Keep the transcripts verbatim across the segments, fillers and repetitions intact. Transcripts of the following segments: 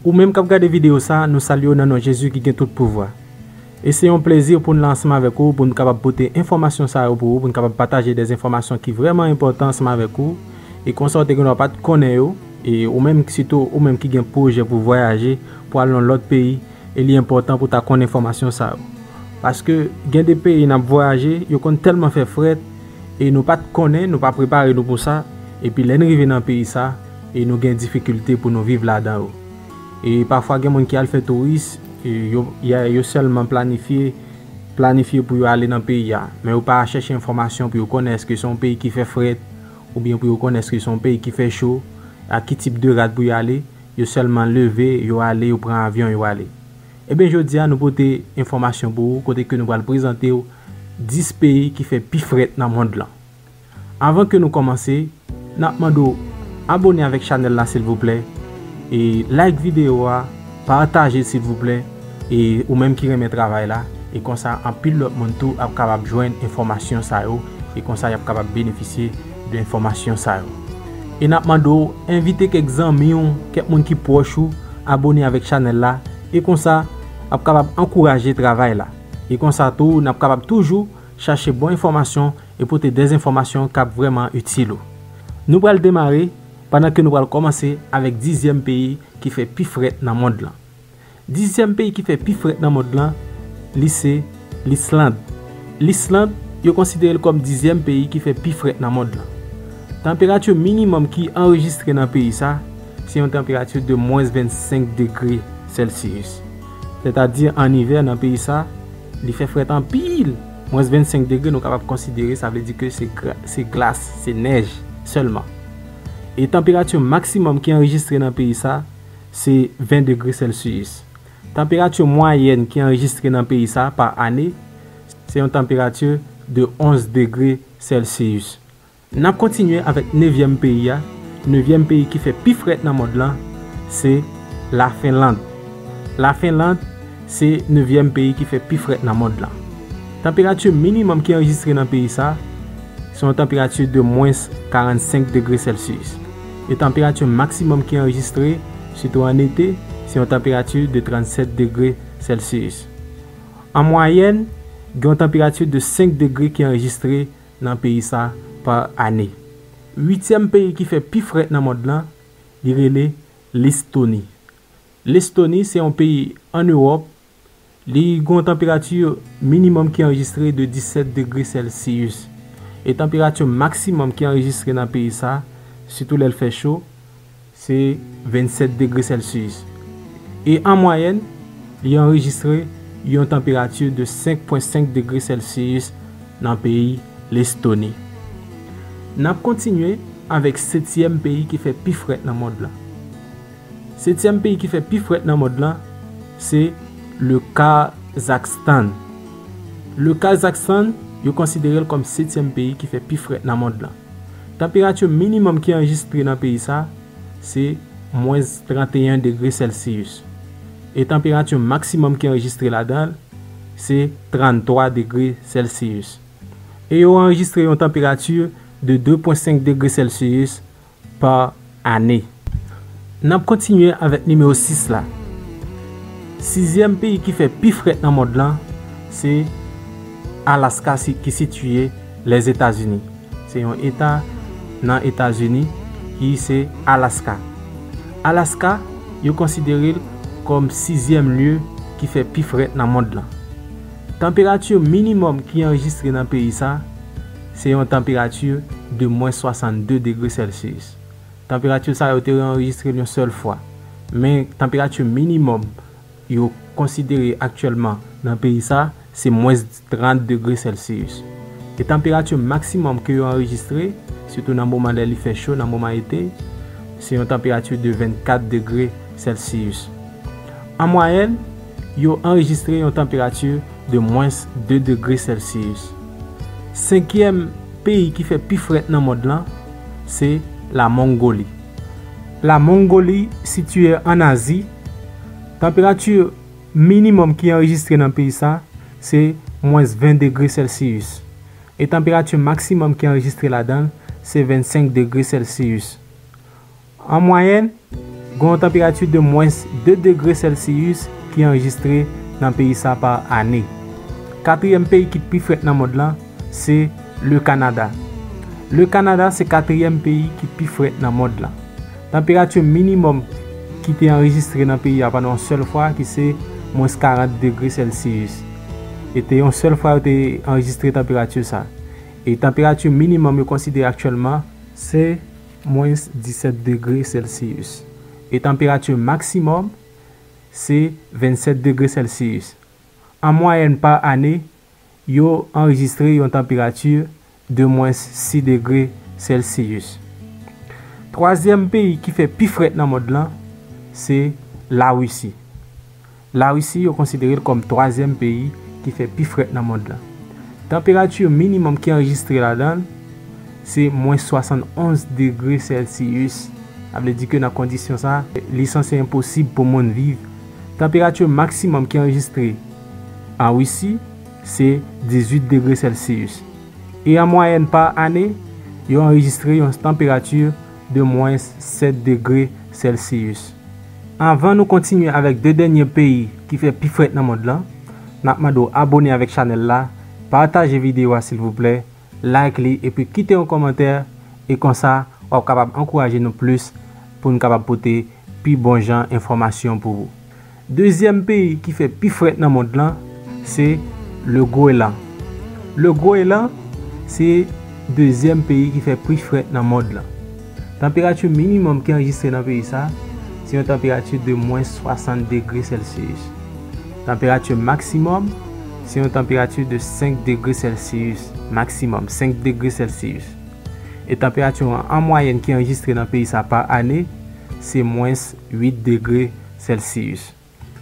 Ou menm k ap gade videyo sa, nou salye w nan non Jezi ki gen tout pouvwa. E se yon plezi pou n la ansanm avèk ou, pou n kapab pote enfòmasyon sa yo pou ou, pou n kapab pataje de enfòmasyon ki vrèman enpòtan ansanm avèk ou, e konsa w te gen dwa pa t konnen yo, e ou menm, sitou ou menm ki gen pwojè pou vwayaje, pou al nan lòt peyi, e li enpòtan pou w ta konn enfòmasyon sa yo. Paske gen de peyi n ap vwayaje, yo konn tèlman fè frèt, e nou pa t konnen, nou pa prepare nou pou sa, epi lè n rive nan peyi sa, e nou gen difikilte pou nou viv ladan yo. E pafwa gen moun ki al fè touris, e yo, ya- yo sèlman planifye, planifye pou yo ale nan peyi a, men yo pa chèche enfòmasyon pou yo konnen èske se yon peyi ki fè frèt, oubyen pou yo konnen èske se yon peyi ki fè cho, ak ki tip de rad pou yo ale, yo sèlman leve, yo ale, yo pran avyon, yo ale. Ebyen, jodi a, nou pote enfòmasyon pou ou, kote ke nou pral prezante w dis peyi ki fè pi frèt nan mond lan. Anvan ke nou kòmanse, n ap mande w abòne avèk chanèl la, silvouplè, e like videyo a, pataje, silvouplè, e ou menm ki renmen travay la, e konsa anpil lòt moun tou ap kapab jwenn enfòmasyon sa yo, e konsa y ap kapab benefisye de enfòmasyon sa yo. E n ap mande w envite kèk zanmi w, kèk moun ki pwòch ou, abòne avèk chanèl la, e konsa ap kapab ankouraje travay la. E konsa tou, n ap kapab toujou chache bon enfòmasyon e pote de enfòmasyon k ap vrèman itil ou. Nou pral demare, pandan ke nou pral kòmanse avèk dizyèm peyi ki fè pi frèt nan mond lan. Dizyèm peyi ki fè pi frèt nan mond lan, li se Lisland. Lisland, yo konsidere l kòm dizyèm peyi ki fè pi frèt nan mond lan. Tanperati minimòm ki anrejistre nan peyi sa, se yon tanperati de mwens vennsenk degre Celsius. Sètadi, an ivè nan peyi sa, li fè frèt anpil. Mwens vennsenk degre, nou kapab konsidere, sa vle di ke se gra- se glas, se nèj sèlman. E tanperati maksimòm ki anrejistre nan peyi sa, se ven degre Celsius. Tanperati mwayèn ki anrejistre nan peyi sa pa ane, se yon tanperati de onz degre Celsius. N ap kontinye avèk nevyèm peyi a. Nevyèm peyi ki fè pi frèt nan mond lan, se Lafinland. Lafinland, se nevyèm peyi ki fè pi frèt nan mond lan. Tanperati minimòm ki anrejistre nan peyi sa, se yon tanperati de mwens karannsenk degre Celsius. E tanperati maksimòm ki anrejistre, sitou an ete, se yon tanperati de trannsèt degre Celsius. An mwayèn, gen yon tanperati de senk degre ki anrejistre nan peyi sa pa ane. Uityèm peyi ki fè pi frèt nan mond lan, li rele Lestoni. Lestoni se yon peyi an Ewòp. Li gen yon tanperati minimòm ki anrejistre de disèt degre Celsius. E tanperati maksimòm ki anrejistre nan peyi sa, sitou lè l fè cho, se vennsèt degre Celsius. E an mwayèn, li anrejistre yon tanperati de senk pwen senk degre Celsius nan peyi Lestoni. N ap kontinye avèk setyèm peyi ki fè pi frèt nan mond lan. Setyèm peyi ki fè pi frèt nan mond lan, se le Kazakhstan. Le Kazakhstan, yo konsidere l kòm setyèm peyi ki fè pi frèt nan mond lan. Tanperati minimòm ki anrejistre nan peyi sa, se mwens tranteyen degre Celsius. E tanperati maksimòm ki anrejistre ladan l, se tranntwa degre Celsius. E yo anrejistre yon tanperati de de pwen senk degre Celsius pa ane. N ap kontinye avèk nimewo sis la. Sizyèm peyi ki fè pi frèt nan mond lan, se Alaska, si- ki sitiye Lèzetazini. Se yon eta nan Etazini ki se Alaska. Alaska, yo konsidere l kòm sizyèm lye ki fè pi frèt nan mond lan. Tanperati minimòm ki anrejistre nan peyi sa, se yon tanperati de mwens swasannde degre Celsius. Tanperati sa yo te anrejistre l yon sèl fwa. Men tanperati minimòm yo konsidere aktyèlman nan peyi sa, se mwens trant degre Celsius. E tanperati maksimòm ke yo anrejistre, sitou nan moman lè li fè cho, nan moman ete, se yon tanperati de vennkat degre Celsius. An mwayèn, yo anrejistre yon tanperati de mwens de degre Celsius. Senkyèm peyi ki fè pi frèt nan mond lan, se la Mongoli. La Mongoli sitiye an Azi. Tanperati minimòm ki anrejistre nan peyi sa, se mwens ven degre Celsius. E tanperati maksimòm ki anrejistre ladan l, se vennsenk degre Celsius. An mwayèn, Gen yon tanperati de mwens de degre Celsius ki anrejistre nan peyi sa pa ane. Katriyèm peyi ki pi frèt nan mond lan, se le Kanada. Le Kanada se katriyèm peyi ki pi frèt nan mond lan. Tanperati minimòm ki te anrejistre nan peyi a pandan yon sèl fwa, ki se mwens karant degre Celsius. E te yon sèl fwa yo te anrejistre tanperati sa. E tanperati minimòm yo konsidere aktyèlman, se mwens disèt degre Celsius. E tanperati maksimòm, se vennsèt degre Celsius. An mwayèn pa ane, yo anrejistre yon tanperati de mwens sis degre Celsius. Twazyèm peyi ki fè pi frèt nan mond lan, se Larisi. Larisi, yo konsidere l kòm twazyèm peyi ki fè pi frèt nan mond lan. Tanperati minimòm ki anrejistre ladan l, se mwens swasannonz degre Celsius. Sa vle di ke nan kondisyon sa, li sanse enposib pou moun viv. Tanperati maksimòm ki anrejistre an Risi, se dizuit degre Celsius. E an mwayèn pa ane, yo anrejistre yon tanperati de mwens sèt degre Celsius. Anvan nou kontinye avèk de dènye peyi ki fè pi frèt nan mond lan, n ap mande w abone avèk chanèl la, pataje videyo a silvouplè, like li, epi kite yon kòmantè, e konsa w ap kapab ankouraje nou plis pou n kapab pote pi bon jan enfòmasyon pou ou. Dezyèm peyi ki fè pi frèt nan mond lan, se le Goelan. Le Goelan, se dezyèm peyi ki fè pi frèt nan mond lan. Tanperati minimòm ki anrejistre nan peyi sa, se yon tanperati de mwens swasant degre Celsius. Tanperati maksimòm, se yon tanperati de senk degre Celsius, maksimòm senk degre Celsius. E tanperati an, an mwayèn ki anrejistre nan peyi sa pa ane, se mwens uit degre Celsius.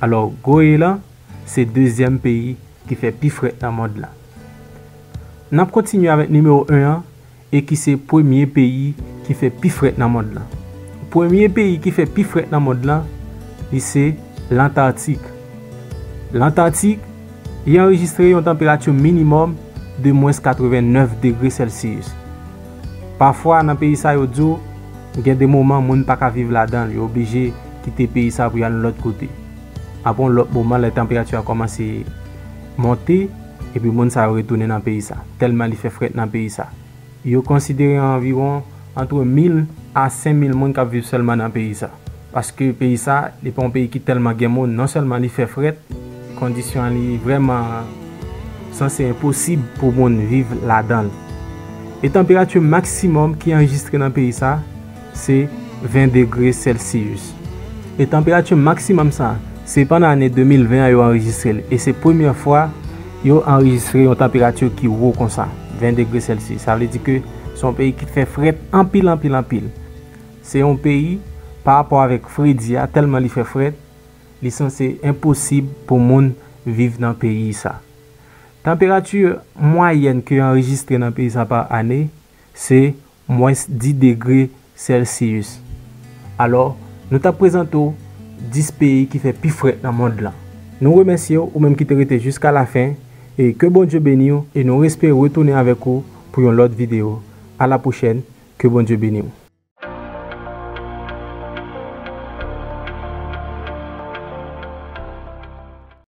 Alò, Goelan, se dezyèm peyi ki fè pi frèt nan mond lan. N ap kontinye avèk nimewo en an, e ki se premye peyi ki fè pi frèt nan mond lan. Premye peyi ki fè pi frèt nan mond lan, li se Lantatik. Lantatik, li anrejistre yon tanperati minimòm de mwens katrevennèf degre Celsius. Pafwa, nan peyi sa, yo di w, gen de moman moun pa ka viv ladan l, yo oblije kite peyi sa pou y al yon lòt kote. Apre yon lòt moman, lè tanperati a kòmanse monte, epi moun sa yo retounen nan peyi sa, tèlman li fè frèt nan peyi sa. Yo konsidere anviwon ant mil a senk mil moun k ap viv sèlman nan peyi sa. Paske peyi sa, li pa yon peyi ki tèlman gen moun, non sèlman li fè frèt, kondisyon an li vrèman sanse enposib pou moun viv ladan l. E tanperati maksimòm ki anrejistre nan peyi sa, se ven degre Celsius. E tanperati maksimòm sa, se pandan ane de mil ven an yo anrejistre l. E se premyè fwa yo anrejistre yon tanperati ki wo konsa, ven degre Celsius. Sa vle di ke se yon peyi ki fè frèt anpil, anpil, anpil. Se yon peyi, pa rapò avèk fredi a, tèlman li fè frèt, li sanse enposib pou moun viv nan peyi sa. Tanperati mwayèn ke yo anrejistre nan peyi sa pa ane, se mwens dis degre Celsius. Alò, nou t ap prezante w dis peyi ki fè pi frèt nan mond lan. Nou remèsye w, ou menm ki te rete jiska lafen, e ke Bondye beni w, e nou espere retounen avèk ou pou yon lòt videyo. A la pwochèn, ke Bondye beni w.